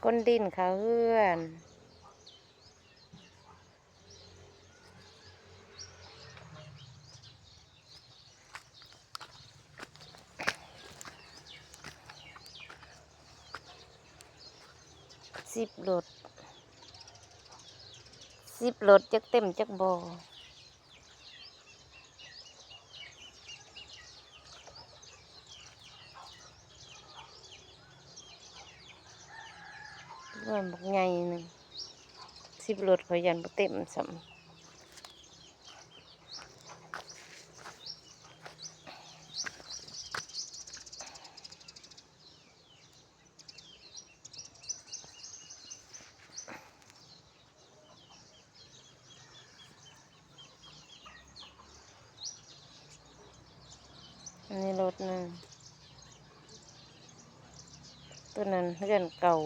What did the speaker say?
ຂົນດິນເຂົ້າເຮືອນ. ສິບລົດ ສິບລົດ ຈັກເຕັມຈັກບໍ່. ເຮືອນບັກໃຫຍ່ໜຶ່ງ ສິບລົດ ຂ້ອຍຢ້ານບໍ່ເຕັມຊ້ຳ. ອັນນີ້ລົດໜຶ່ງ ໂຕນັ້ນເຮືອນເກົ່າ.